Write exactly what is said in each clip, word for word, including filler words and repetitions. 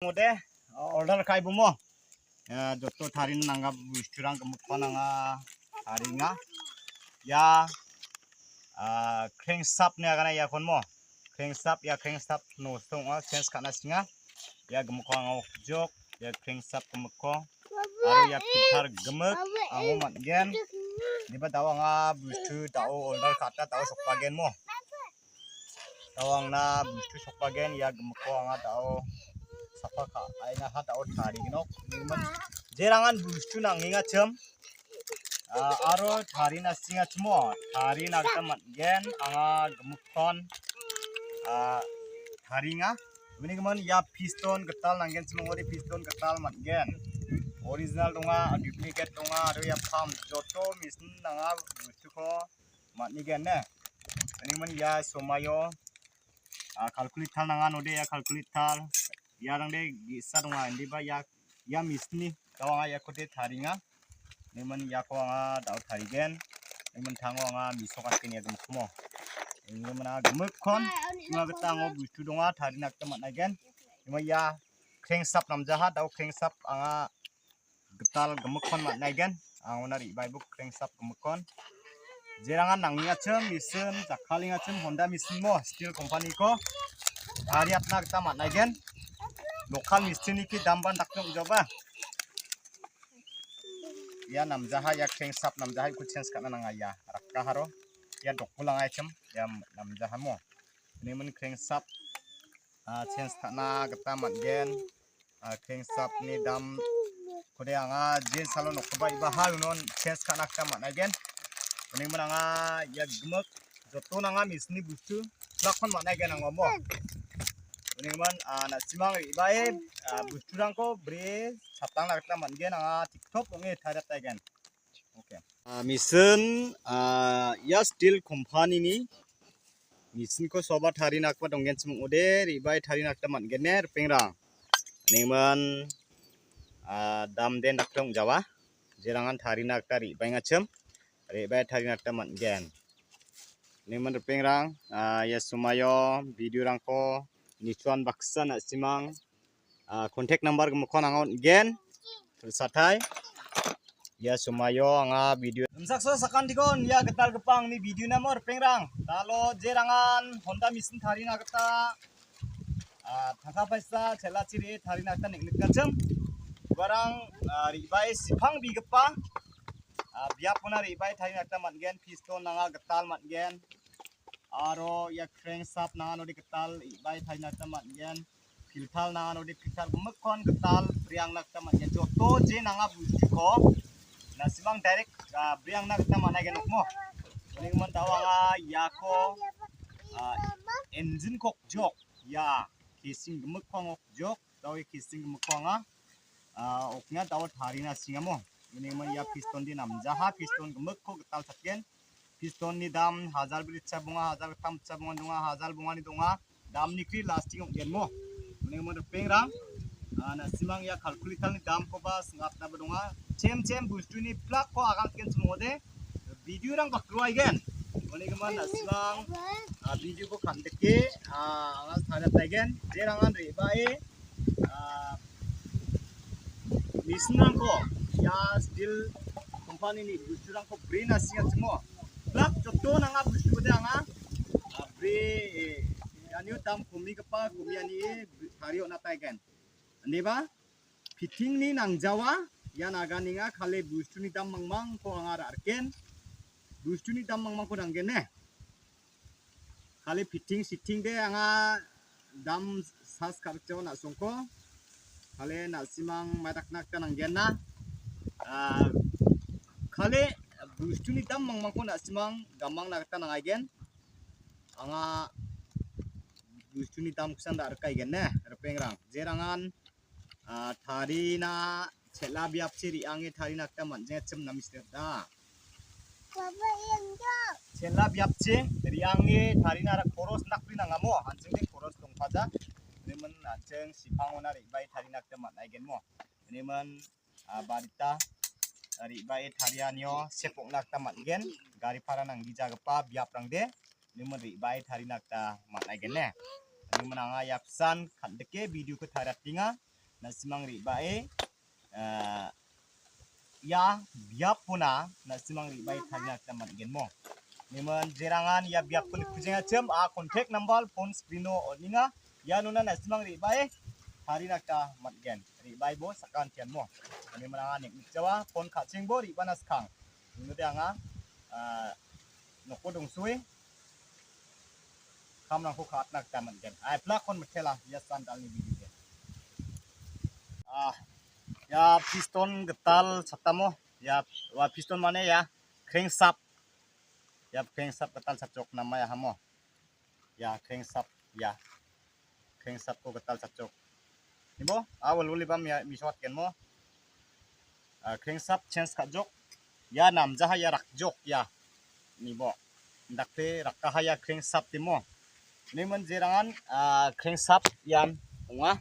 Ode, order kaibomo. Ya, joto tarin nangga busturang gimikko nanga taringa. Ya, ah, krengsap ne agana ya konmo. Krengsap, ya krengsap no song, ah, change kana singa. Ya gimikko anga okjok, ya krengsap gimikko. Aro ya filter gimik, amo man·gen. Diba dao anga bustu dao order kata dao sokbagen mo. Dao angna bustu sokbagen, ia gimikko anga dao sapa ka-, aina ha dao tarigenok. Jerangan bustu nangengachim, ah, aro tarina singachimo, tarina gita man-, gen, anga gimikkon, ah, taringa. Uni gimin ia piston gital nanggenchim ong·ode piston gital man·gen. Original donga, duplicate donga, aro ia pump joto machine nanga bustuko man·igen ne. Uni gimin ia somaio, ah, calculator nangan ode ia calculator. Iarangde ge·sa donga, indiba ia, ia machine-ni dao anga iakode taringa. Uni gimin iako anga dao tarigen. Uni gimin tango anga misokatgen ia gimikko. Uni gimin anga gimikkon, ua gita ango bustu donga, tarina gita man·aigen. Uni gimin ia krengsap namjaha, dao krengsap anga gital gimikkon man·aigen. Angona re·baibuk krengsap gimikkon. Jerangan nangengachim, machine, jakkalengachim, Honda machine mo, steel company-ko tariatna gita man·aigen. Local machine-niki damban dakna ong·jaba. Ia namjaha, ia krengsap namjaha, iko change ka·na nanga ia. Rakkaharo, ia dokbolangaichim, ia namjaha mo. Uni gimin krengsap, ah, change ka·na gita man·gen. Ah, krengsapni dam kode anga jeans salon nokgipa iba ha unon change ka·na gita man·aigen. Uni gimin anga ia gimik joto nanga machine-ni bustu plakkon man·aigen anga mo. Uni gimin, ah, na·simang re·bae, ah, busturangko bri chatangna gita man·gen anga TikTok ong·e tariataigen. Okay. Ah, machine, ah, ia steel company-ni machine-ko soba tarina gita donggenchim ong·ode, re·bae tarina gita man·gen ne, ripengrang. Uni gimin, ah, damden dakdong jawa. Jerangan tarina gita re·baengachim, re·bae tarina gita man·gen. Uni gimin ripengrang, ah, ia somaio video-rangko nichuan baksa na·simang ah, contact number gimikkon anga on·gen. Satai. Ia somaio anga video. Imsakso sakantiko ia gitalgipa angni video namo ripengrang. Dalo jerangan Honda machine tarina gita, ah, tangka paisa chel·achiri tarina gita neng·nikachim. Uarang, ah, re·bae sipang bigipa, ah, biapona re·bae tarina gita man·gen. Piston nanga gital man·gen. Aro ia krengsap nanganode gital re·bae tarina gita man·gen. Filter nanganode filter gimikkon gital briangna gita man·gen. Joto je nanga bustuko na·simang direct, ah, briangna gita man·aigen nokmo. Uni gimin dao anga iako, ah, engine-ko okjok. Ia casing gimikko anga okjok. Dao ia casing gimikko anga, ah, okna dao tarina singamo. Uni gimin ia piston-de namjaha, piston gimikko gital chatgen. Piston-ni dam hajar bri cha bonga, hajar gittam cha bonga donga, hajar bongani donga. Damni kri lasting ong·genmo. Uni gimin ripengrang, ah, na·simang ia calculator-ni damkoba sing·atnaba donga. Chem chem bustuni plakko agantigen chimode. Video-rang bakro aigen. Uni gimin na·simang, ah, video-ko kan·dike, ah, anga tariataigen. Jerangan re·bae, ah, machine-rangko, ia steel company-ni busturangko brina singachimo. Plak joto nanga bustukode anga, ah, bre, eh, ianio dam komigipa, komiani, eh, tarie on·ataigen. Indiba, fitting-ni nangjawa, ian aganenga kale bustuni dam mangmangko anga ra·riken. Bustuni dam mangmangko nanggen ne. Kale fitting sitting de anga dam sas ka·rikjawa na·songko. Kale na·simang maidakna gita nanggenna. Ah, kale bustuni dam mangmangko na·simang gamangna gita nangaigen. Anga bustuni damkosan ra·rikaigen ne, ripengrang. Jerangan ah, tarina chel·a biapchi re·ange tarina gita man·jengachim namisida. Chel·a biapchi re·ange tarina ra koros nakpri nangamo, an·chingde koros dongpaja. Unigimin an·ching sipangona re·bae tarina gita man·aigenmo. Unigimin, ah, barita, ah, re·bae tarianio sepokna gita man·gen. Gari para nanggijagipa biaprangde. Unigimin re·bae tarina gita man·aigen ne. Unigimin anga ia apsan kan·dike video-ko tariatenga. Na·simang re·bae, ah, ia biapona na·simang re·bae tarina gita man·gen mo. Niman jerangan ia biaponi kujengachim a contact number phone screen-o on·enga. Ianona na·simang re·bae tarina gita man·gen. Re·bae bo sakantian mo. Niman anga nek·nikjawa phone ka·chengbo re·bana skang. Inode anga, ah, noko dongsoe kamrangko ka·atna gita man·gen. Ai, plak kon mitela, ia sandalni bidike. Ah, ia piston gital chattamo. Ia, ua piston mane ia crankshaft. Ia crankshaft gital chatjok namai ahamo. Ia crankshaft, ia. Crankshaft-ko gital chatjok. Nibo, a, walwali bam ia miswat kenmo. Ah, crankshaft change ka·jok. Ia namjaha ia rakjok ia. Nibo. Dakle rakaha ia crankshaft timo. Niman jerangan, ah, crankshaft ian ong·a.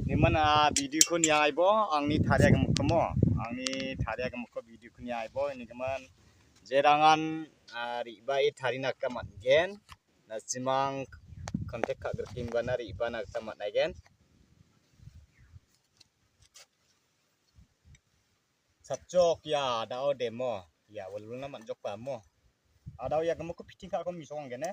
Niman, ah, video-ko niaibo angni taria gimikmo. Angni taria gimikko video-ko niaibo. Nigimin jerangan, ah, re·bae tarina gita man·gen. Na·simang contact ka·grikenggana re·bana gita man·aigen. Chatjok ia adao demo. Ia walwalna man·jokba mo. Adao ia gimikko fitting ka·ako misonganggen e.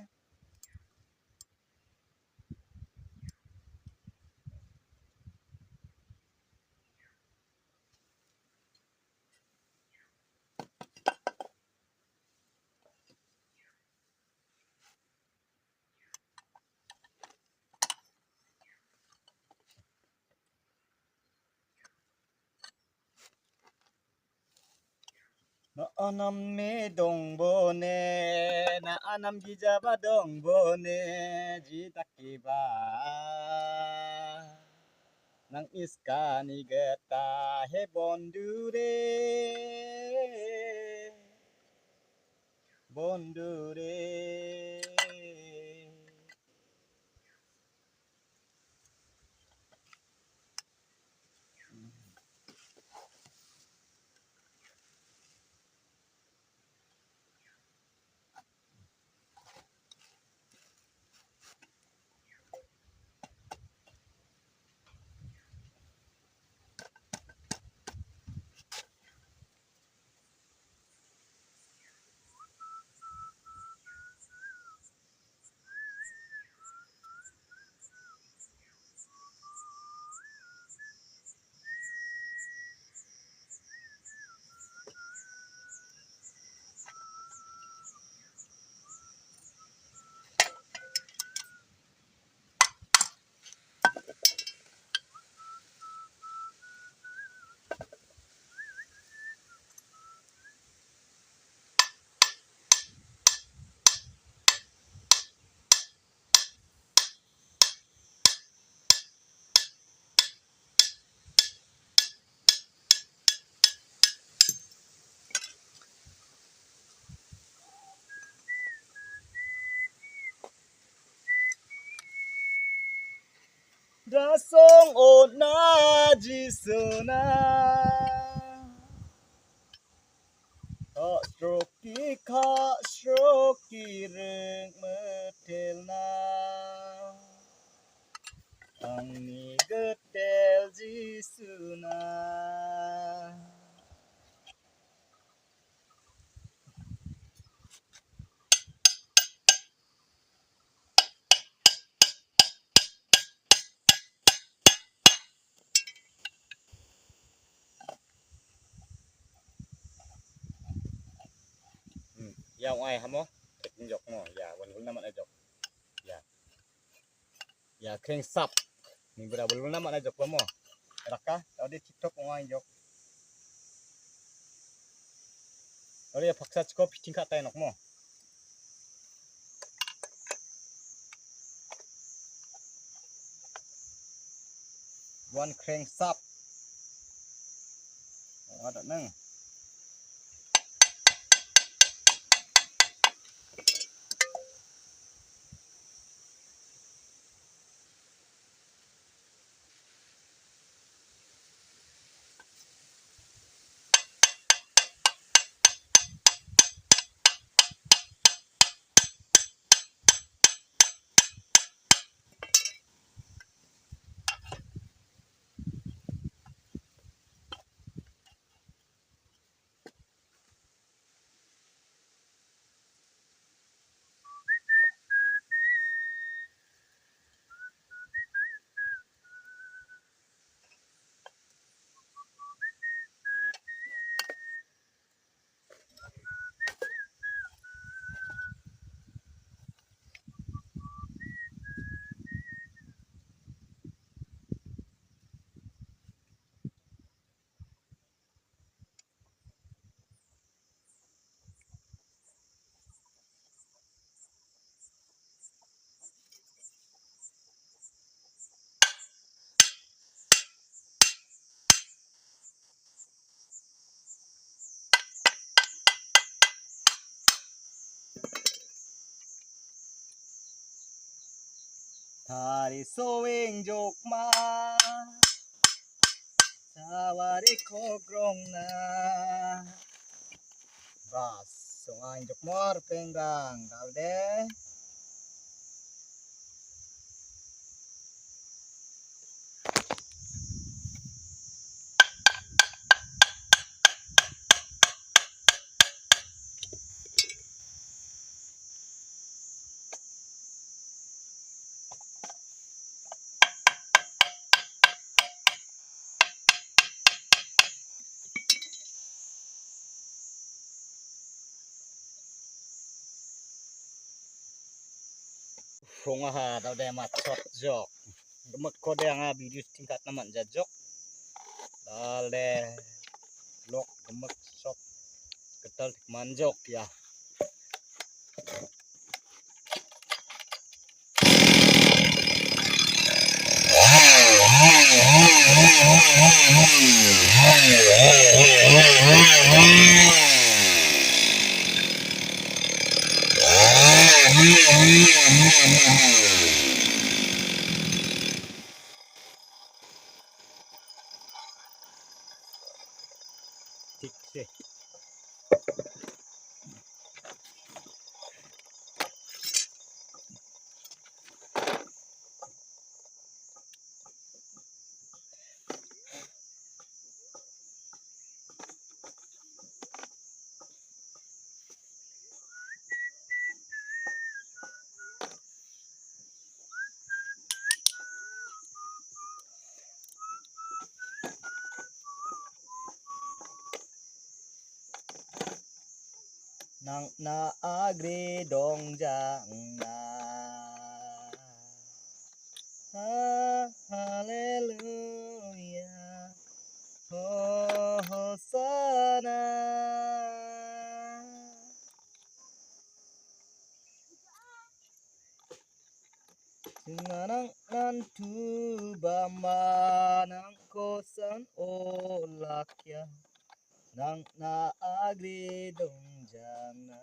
Na·anam me dongbone, na·anam gijaba dongbone, ji dakeba. Nang iskani gita he bondure, bondure. Rasong ona Jisuna. Ka·sroki, ka·sroki ring metelna. Angni gitel Jisuna. Hmm, ia ong·ai hamo, packing jok mo, ia, wan gulna man·a jok. Ia. Ia, crankshaft. Ni bera belum nama na jok mo. Raka, tadi TikTok ong·ai jok. Tadi paksa chiko fitting ka·tai nok mo. One crankshaft. Ong·a da·nang. Tari soeng jokma, sawari kogrongna. Bas, songa jokmor pengrang, dalde. Rongaha, dalde matchotjok. Gimikkode anga video stingkatna man·jajok. Dalde lok gimik sok gital tik manjok ya. Thik se. Nang·na agre dongjangna. Ha-, haleluya. Ho-, hosana. Singanang nan tu bamba nang kosan olakya. Nang·na agre dongjangna.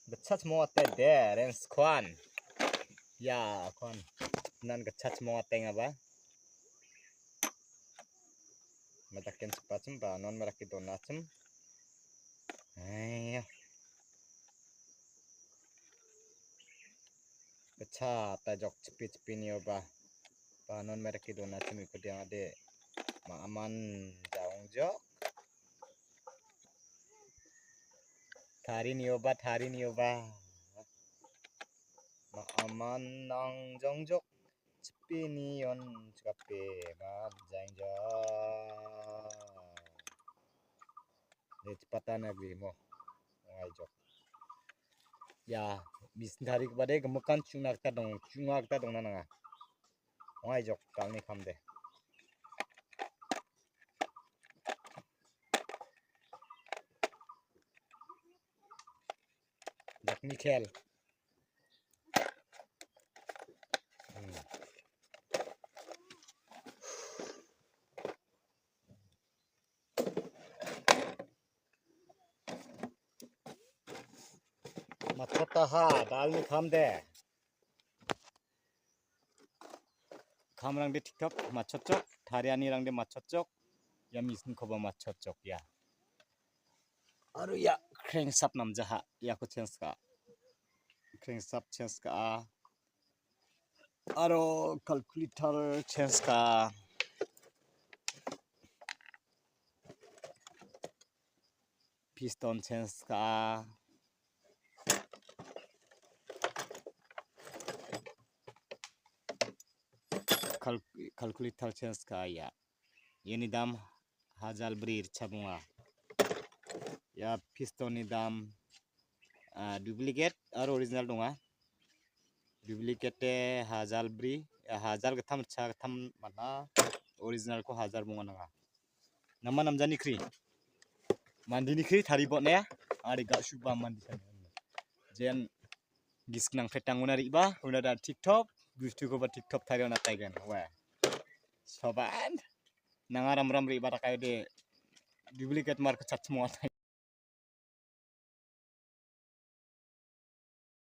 Gitchak mongate de, rens kuan. Ya, kuan. Nan gitchak mongate ngaba. Madaken sepachim ba, non meraki donachim. Aiya. Gitchak tajok chipi chipi nioba. Ba non meraki donachim ikodiang ade. Ma aman jaongjok. Tari nioba, tari nioba. Ma aman nang jongjok. Chipini on chikape ma jaingjok. Ni chipatana gri mo. Ngai jok. Ya, misin tari kebade gemekan chungna kita dong, chungna kita dongna nanga. Ngai jok, kalni kamde. Jakni kel. Hmm. Matchota ha, dalni kamde. Kamrangde tiktok matchotjok, tarianirangde matchotjok, ia misinkoba matchotjok, ia. Aro ia crankshaft namjaha, iako change ka. Crankshaft change ka. Aro calculator change ka. Piston change ka. Cal-, calculator change ka ia. Iani dam hajal bri ritchabonga. Ia piston ni dam, ah, duplicate aro original donga. Duplicate te hajal bri, ah, hajal gittam ritcha gittam man·a. Original ko hajal bonga nanga. Nama namjani kri. Mandini kri taribotne. Ari ga·suba mandi sani. Jen gisik nangpetangona riba, una da TikTok, bustukoba TikTok tariona taigen. Wa. Sobat. Nanga ram ram riba takai de. Duplicate mark chatchimo atai.